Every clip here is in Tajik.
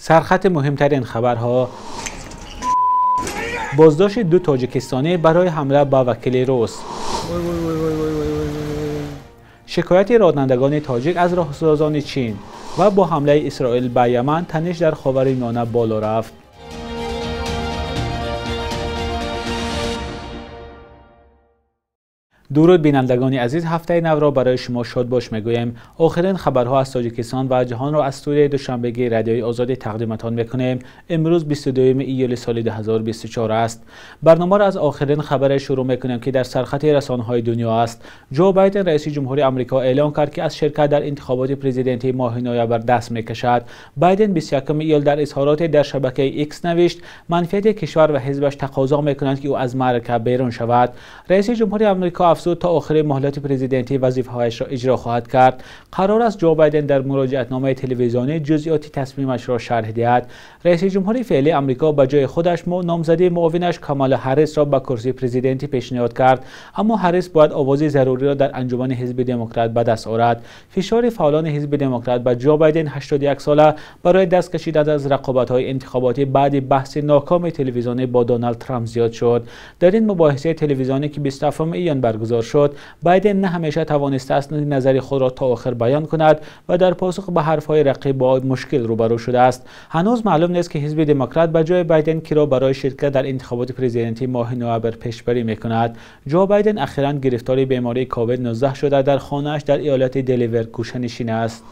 Сархати муҳимтарин хабарҳо: боздошти ду тоҷикистонӣ барои ҳамла ба вакили рус, шикояти ронандагони тоҷик аз роҳсозони Чин ва бо ҳамлаи Исроил ба Яман таниш дар Ховари Миёна боло рафт. Дуруд бинандагони азиз, ҳафтаи навро барои шумо шодбош мегӯем. Охирин хабарҳо аз Тоҷикистон ва ҷаҳонро аз студияи душанбегии Радиои Озодӣ тақдиматон мекунем. Имрӯз 22 июли соли 2024 аст. Барномаро аз охирин хабаре шурӯъ мекунем, ки дар сархати расонаҳои дунё аст. Ҷо Байден, раиси ҷумҳури Амрико, эълон кард, ки аз ширкат дар интихоботи президентии моҳи ноябр даст мекашад. Байден 21 июл дар изҳороте дар шабакаи X навишт, манфиати кишвар ва ҳизбаш тақозо мекунанд, ки ӯ аз маърака берун шавад. Раиси ҷумҳури Амрико афзуд, то охири муҳлати президентӣ вазифаҳояшро иҷро хоҳад кард. Қарор аст Ҷо Байден дар муроҷиатномаи телевизионӣ ҷузъиёти тасмимашро шарҳ диҳад. Раиси ҷумҳури феълии Амрико ба ҷои худаш номзадии муовинаш Камала Ҳаррисро ба курсии президентӣ пешниҳод кард, аммо Ҳаррис бояд овози заруриро дар анҷумани ҳизби демократ ба даст орад. Фишори фаъолони ҳизби демократ ба Ҷо Байден 81 сола барои даст кашидан аз рақобатҳои интихоботӣ баъди баҳси нокоми телевизионӣ бо Доналд Трамп зиёд шуд. Дар ин мубоҳисаи телевизионӣ, ки 27 июн баргузор шуд, Байден на ҳамеша тавонистааст назари худро то охир баён кунад ва дар посух ба ҳарфҳои рақиб бо мушкил рӯбарӯ шудааст. Ҳанӯз маълум нест, ки ҳизби демократ ба ҷои Байден киро барои ширкат дар интихоботи президентии моҳи ноябр пешбарӣ мекунад. Ҷо Байден ахиран гирифтори бемории COVID-19 шуда, дар хонааш дар иёлати Делавер гӯшанишин аст.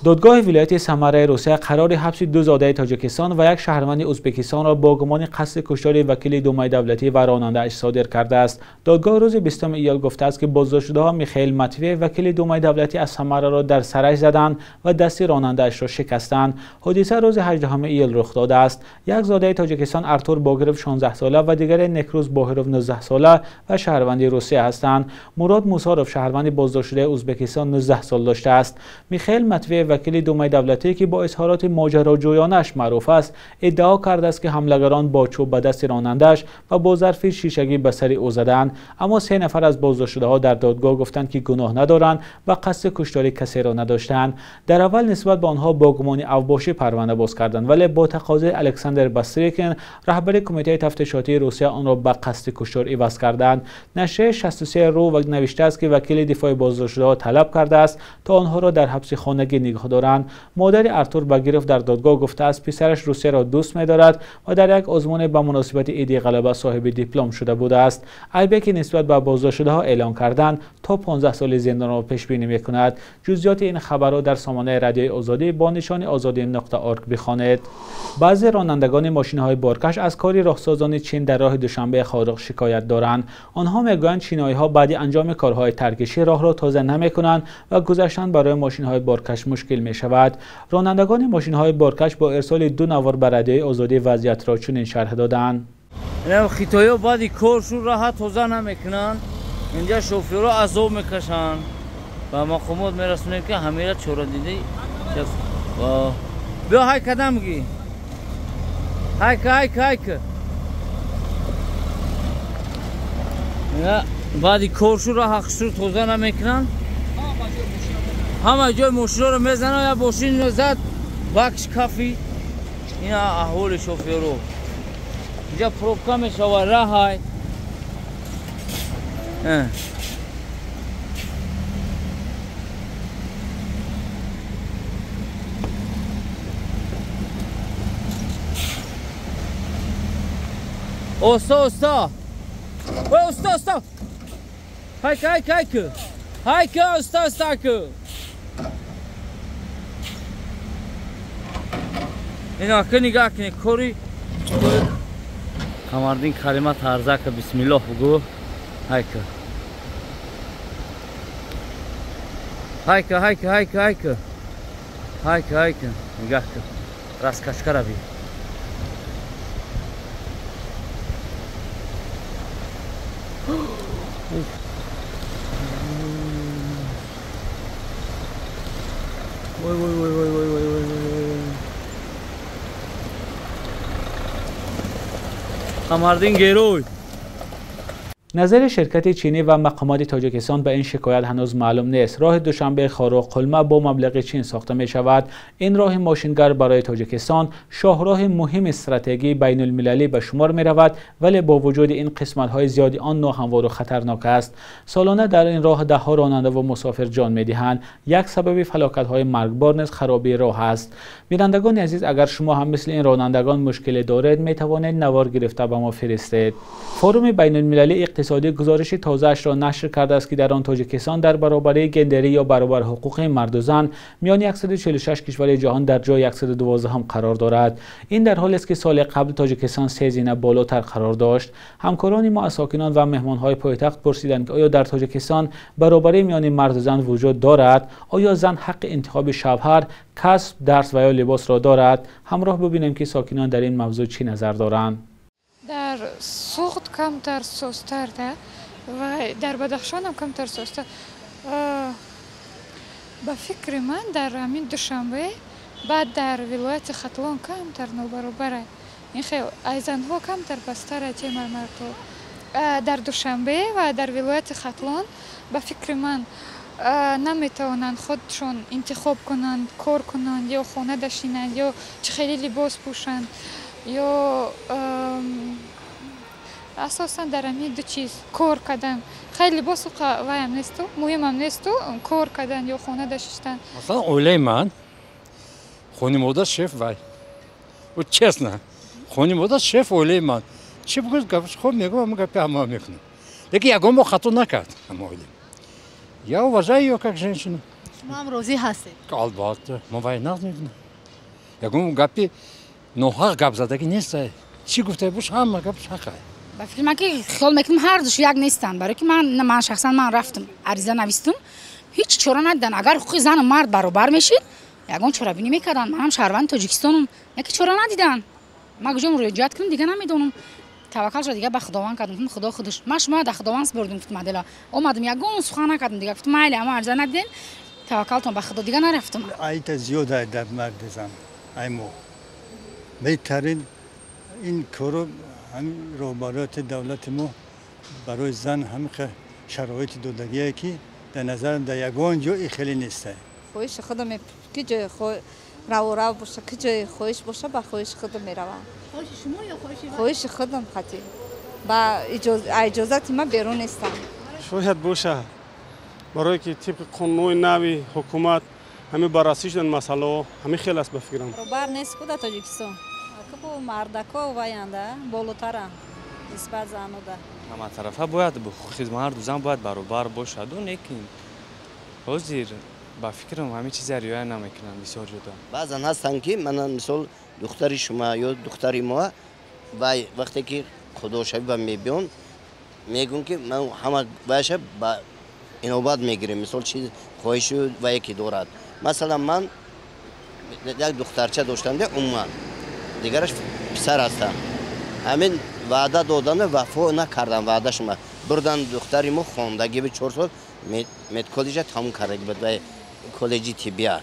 Додгоҳи вилояти Самараи Русия қарори ҳабси ду зодаи Тоҷикистон ва як шаҳрванди Ӯзбекистонро бо гумони қасди куштори вакили Думаи давлатӣ ва ронандааш содир кардааст. Додгоҳ рӯзи 20 июл гуфтааст, ки боздоштшудаҳо Михаил Матвеев, вакили Думаи давлатӣ аз Самараро дар сараш заданд ва дасти ронандаашро шикастанд. Ҳодиса рӯзи 18 июл рух додааст. Як зодаи Тоҷикистон Артур Богиров 16 сола ва дигаре Некрӯз Боҳиров 19 сола ва шаҳрванди Русия ҳастанд. Мурод Мусоров, шаҳрванди боздоштшудаи Ӯзбекистон, 19 сол доштааст. Михаил Матвеев, вакили Думаи давлатӣ, ки бо изҳороти моҷароҷӯёнаш маъруф аст, иддао кардааст, ки ҳамлагарон бо чӯб ба дасти ронандааш ва бо зарфи шишагӣ ба сари ӯ заданд. Аммо се нафар аз боздоштшудаҳо дар додгоҳ гуфтанд, ки гуноҳ надоранд ва қасди куштори касеро надоштанд. Дар аввал нисбат ба онҳо бо гумони авбошӣ парванда боз карданд, вале бо тақозои Александр Бастрикин, раҳбари кумитаи тафтишотии Русия, онро ба қасди куштор иваз карданд. Нашрияи 63 ру навиштааст, ки вакили дифои боздоштшудаҳо талаб кардааст, то онҳоро дар ҳабси хонагӣ нигоҳ доранд. Модари Артур Багиров дар додгоҳ гуфтааст, писараш Русияро дӯст медорад ва дар як озмуне ба муносибати иди ғалаба соҳиби диплом шуда будааст. Айбе ки нисбат ба боздоштшудаҳо эълон карданд, то 15 соли зиндонро пешбинӣ мекунад. Ҷузъиёти ин хабарро дар сомонаи Радиои Озодӣ бо нишони озодӣ.org бихонед. Баъзе ронандагони мошинҳои боркаш аз кори роҳсозони Чин дар роҳи Душанбе Хоруғ шикоят доранд. Онҳо мегӯянд, чиноиҳо баъди анҷоми корҳои таркишӣ роҳро тоза намекунанд ва гузаштан барои мошинҳои боркаш мушкил мешавад. Ронандагони мошинҳои боркаш бо ирсоли ду навор ба Радиои Озодӣ вазъиятро чунин шарҳ доданд. Хитоиҳо баъди коршон роҳа тоза намекунанд, инҷа шофёрҳо азоб мекашанд ва мақомот мерасонем, ки ҳамера чорадидӣ. Биё ҳай кадам гӣ, ҳайка ҳайка ҳайка. Баъди коршон роҳа хушрӯ тоза намекунанд, ҳама ҷои мошинҳоро мезананд, як мошин зад бакш кафи. Ина аҳволи шофёрҳо. Инҷа пробка мешавад, раҳай. Оста оста. Ой, оста оста. Хайка хайка хайка. Хайка оста оста хайка. Ина ки нигоҳ кунед, кори Камардин калима тарзака, бисмиллоҳ бугӯ. Хайка. Хайка хайка хайка хайка. Хайка хайка. Нигоҳ кун. Раскачка рави. Ой ой ой ой ой ой ой ой. Камардин герой. Назари ширкати чинӣ ва мақомоти Тоҷикистон ба ин шикоят ҳанӯз маълум нест. Роҳи Душанбе Хоруғ Қулма бо маблағи Чин сохта мешавад. Ин роҳи мошингар барои Тоҷикистон шоҳроҳи муҳими стратегии байналмилалӣ ба шумор меравад, вале бо вуҷуди ин қисматҳои зиёди он ноҳамвор ва хатарнок аст. Солона дар ин роҳ даҳҳо ронанда ва мусофир ҷон медиҳанд. Як сабаби фалокатҳои маргбор низ харобии роҳ аст. Бинандагони азиз, агар шумо ҳам мисли ин ронандагон мушкиле доред, метавонед навор гирифта ба мо фиристед. Форуми байналмилалии иқтисодӣ гузориши тозаашро нашр кардааст, ки дар он Тоҷикистон дар баробарии гендерӣ ё баробарҳуқуқи марду зан миёни 146 кишвари ҷаҳон дар ҷои 112 қарор дорад. Ин дар ҳолест, ки соли қабл Тоҷикистон 3 зина болотар қарор дошт. Ҳамкорони мо аз сокинон ва меҳмонҳои пойтахт пурсиданд, ки оё дар Тоҷикистон баробарӣ миёни марду зан вуҷуд дорад? Оё зан ҳаққи интихоби шавҳар, касб, дарс ва ё либосро дорад? Ҳамроҳ бибинем, ки сокинон дар ин мавзӯъ чӣ назар доранд. Дар Суғд камтар созтар ва дар Бадахшонам камтар созтар. Ба фикри ман дар ҳамин Душанбе, баъд дар вилояти Хатлон камтар нобаробара. Ин хел ай занҳо камтар пасттара че мардҳо. Дар Душанбе ва дар вилояти Хатлон ба фикри ман наметавонанд худшон интихоб кунанд, кор кунанд ё хона дашинанд ё чӣ хеле либос пӯшанд ё асосан дар ҳамин ду чиз кор кардан. Хеле либосу ваям несту, муҳимам несту кор кардан ё хона дашиштан. Масалан, оилаи ман хонимода шеф вай. Вот честно, хонимода шеф оилаи ман. Чӣ бигӯяд гапаш хоб мегӯям, ҳама гапи ҳама мекунам. Лекин ягон бор хато накард ҳама оила. Я уважаю её как женщину. Шумо ҳам розӣ ҳастед? Албатта, ман вай нағз мебинам. Ягон гапи ноҳақ гап задагӣ нест. Чӣ гуфта бош, ҳама гапаш ҳақ аст. Ба фикри ман ки хиёл мекунам ҳар душ як нестанд. Барои ки ман шахсан ман рафтам, ариза навистам, ҳеҷ чора надиданд. Агар ҳуқуқи зану мард баробар мешид, ягон чорабинӣ мекарданд. Манам шаҳрванди Тоҷикистонам, яке чора надиданд. Ман куҷо муроҷиат кунам, дига намедонам. Таваккалшо дига ба Худованд кардам, гуфтам Худо худаш. Ман шумо дар Худованд супурдам, гуфтам адела. Омадам ягон сухан накардам, дига гуфтам майли, ама ариза надидем, таваккалтон ба Худо, дига нарафтам. Айта зиёд ай дар марди зан, ай мо. Беҳтарин ин корро ҳамин роҳбарияти давлати мо барои зан ҳамин шароити додагие, ки дар назарам дар ягон ҷо и хеле нест. Хоҳиши худам ки ҷои раворав боша, ки ҷои хоҳиш боша, ба хоҳиши худам меравам. Хоҳиши шумо ё хоҳиши хоҳиши худам хати. Ба иҷозати ман берун нестам. Шояд боша, барое ки тибқи қонунҳои нави ҳукумат ҳамин баррасӣ шудан масъалаҳо ҳамин хел аст ба фикрам. Баробар нест ку дар Тоҷикистон. Бо мардако ваянда болотаранд нисбат зануда. Ҳаматарафа бояд ҳуқуқи марду зан бояд баробар бошаду, лекин ҳозир ба фикрам ҳамин чиза риоя намекунанд бисёр ҷудо. Баъзан ҳастанд, ки мана мисол духтари шумо ё духтари мо вай вақте ки худошавӣ ба мебиён, мегӯм, ки ман ҳама вайша ба инобат мегирем, мисол чиз хоҳишу вае ки дорад. Масалан, ман як духтарча доштам, умуман дигараш писар ҳастам. Ҳамин ваъда додану вафо накардам ваъдашма. Бурдан духтари мо хондагӣ би 4 сол медколлеҷа тамом кардагӣ буд, вай коллеҷи тиббия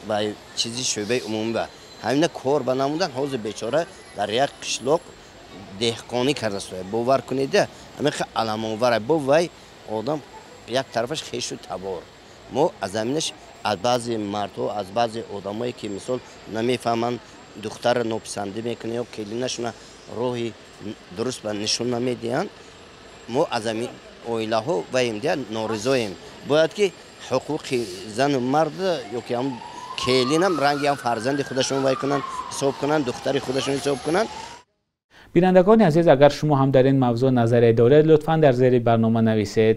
ва чизи шӯъбаи умумӣ ба. Ҳамина кор ба намудан, ҳозир бечора дар як қишлоқ деҳқонӣ кардааст. Бовар кунед, ҳамин хел аламовар бо вай одам як тарафаш хешу табор. Мо аз ҳаминаш аз баъзе мардҳо, аз баъзе одамое ки мисол намефаҳманд, духтарро нописандӣ мекунанд ё келинашона роҳи дуруст ба нишон намедиҳанд, мо аз ҳамин оилаҳо ваем дия норизоем. Бояд ки ҳуқуқи зану мард ё ки ҳам келинам ранги ҳам фарзанди худашон вай кунанд, ҳисоб кунанд, духтари худашон ҳисоб кунанд. Бинандагони азиз, агар шумо ҳам дар ин мавзӯъ назаре доред, лутфан дар зери барнома нависед.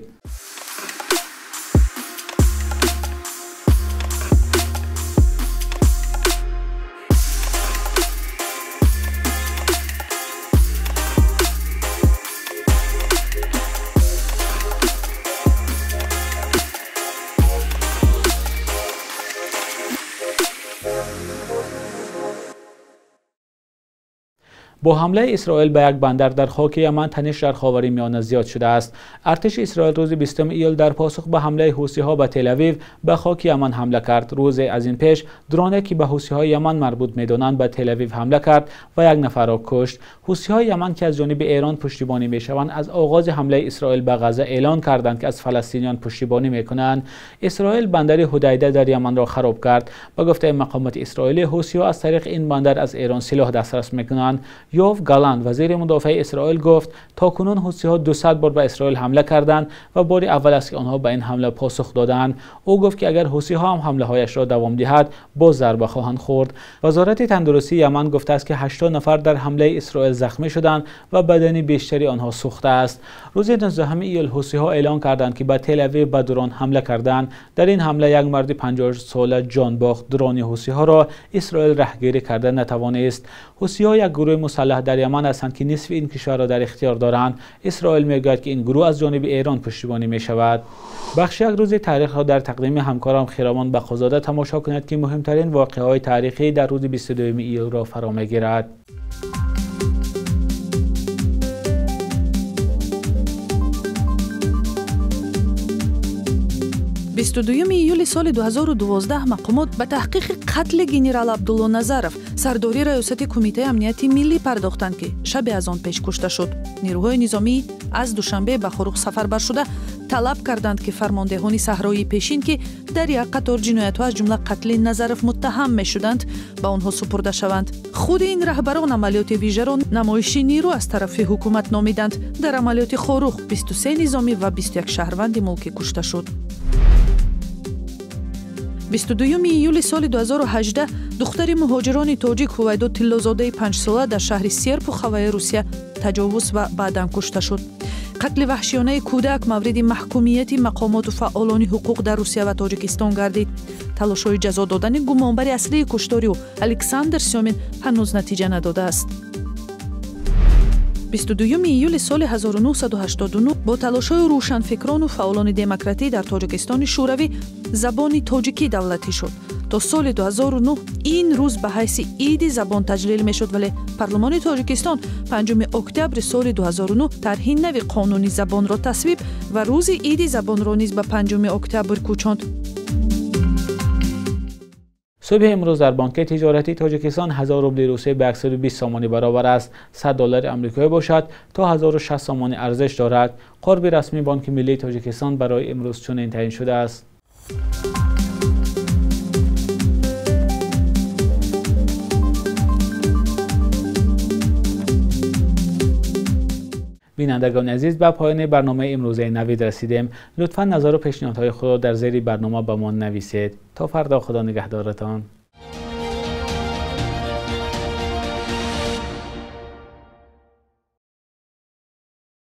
Бо ҳамлаи Исроил ба як бандар дар хоки Яман таниш дар Ховари Миёна зиёд шудааст. Артиши Исроил рӯзи 20 июл дар посух ба ҳамлаи ҳусиҳо ба Тел-Авив ба хоки Яман ҳамла кард. Рӯзе аз ин пеш дроне ки ба ҳусиҳои Яман марбут медонанд ба Тел-Авив ҳамла кард ва як нафарро кушт. Ҳусиҳои Яман ки аз ҷониби Эрон пуштибонӣ мешаванд аз оғози ҳамлаи Исроил ба Ғазза эълон карданд ки аз фаластиниён пуштибонӣ мекунанд. Исроил бандари Ҳудайда дар Яманро хароб кард. Ба гуфтаи мақомоти исроилӣ ҳусиҳо аз тариқи ин бандар аз Эрон силоҳ дастрас мекунанд. Йов Галанд вазири мудофиаи Исроил гуфт то кунун ҳусиҳо 200 бор ба Исроил ҳамла карданд ва бори аввал аст ки онҳо ба ин ҳамла посух доданд. Ӯ гуфт ки агар ҳусиҳо ҳам ҳамлаҳояшро давом диҳад боз зарба хоҳанд хӯрд. Вазорати тандурустии Яман гуфтааст ки 80 нафар дар ҳамлаи Исроил захмӣ шуданд ва бадани бештари онҳо сӯхтааст. Рӯзи 19 июл ҳусиҳо эълон карданд ки ба Тел-Авив ба дрон ҳамла карданд. Дар ин ҳамла як марди 50 сола ҷон бохт. Дрони ҳусиҳоро Исроил раҳгирӣ карда натавонист. Ҳусиҳо як гурӯҳи мусаллаҳ дар Яман ҳастанд ки нисфи ин кишварро дар ихтиёр доранд. Исроил мегӯяд ки ин гурӯҳ аз ҷониби Эрон пуштибонӣ мешавад. Бахши як рӯзи таърихро дар тақдими ҳамкорам Хиромон Бақозода тамошо кунед ки муҳимтарин воқеаҳои таърихӣ дар рӯзи 22 июлро фаро мегирад. Бисту дуюми июли соли 2012 мақомот ба таҳқиқи қатли генерал Абдулло Назаров сардори раёсати Кумитаи амнияти миллӣ пардохтанд, ки шабе аз он пеш кушта шуд. Нерӯҳои низомӣ аз Душанбе ба Хоруғ сафарбар шуда талаб карданд, ки фармондеҳони саҳроии пешин, ки дар як қатор ҷиноятҳо аз ҷумла қатли Назаров муттаҳам мешуданд, ба онҳо супурда шаванд. Худи ин раҳбарон амалиёти вижаро намоиши нерӯ аз тарафи ҳукумат номиданд. Дар амалиёти Хоруғ 23 низомӣ ва 21 шаҳрванди мулкӣ кушта шуд. 22 июли соли 2018 духтари муҳоҷирони тоҷик Ҳувайдо Тиллозодаи 5-сола дар шаҳри Серпуховаи Русия таҷовуз ва баъдан кушта шуд. Қатли ваҳшиёнаи кӯдак мавриди маҳкумияти мақомоту фаъолони ҳуқуқ дар Русия ва Тоҷикистон гардид. Талошҳои ҷазо додани гумонбари аслии куштори ӯ Александр Сёмин ҳанӯз натиҷа надодааст. 22 июли соли 1989 бо талошҳои рӯшанфикрону фаъолони демократӣ дар Тоҷикистони Шӯравӣ забони тоҷикӣ давлатӣ шуд. То соли 2009 ин рӯз ба ҳайси иди забон таҷлил мешуд, вале парлумони Тоҷикистон 5 октябри соли 2009 тарҳи нави қонуни забонро тасвиб ва рӯзи иди забонро низ ба 5 октябр кӯчонд. Субҳи имрӯз дар бонки тиҷоратии Тоҷикистон 1000 рубли Русия ба 120 сомонӣ баробар аст. 100 доллари амрикоӣ бошад то 1060 сомонӣ арзиш дорад. Қурби расмии Бонки миллии Тоҷикистон барои имрӯз чунин таъин шудааст. Бинандагони азиз, ба поёни барномаи имрӯзаи Навид расидем. Лутфан назару пешниҳодҳои худро дар зери барнома ба мо нависед. То фардо, Худо нигаҳдоратон.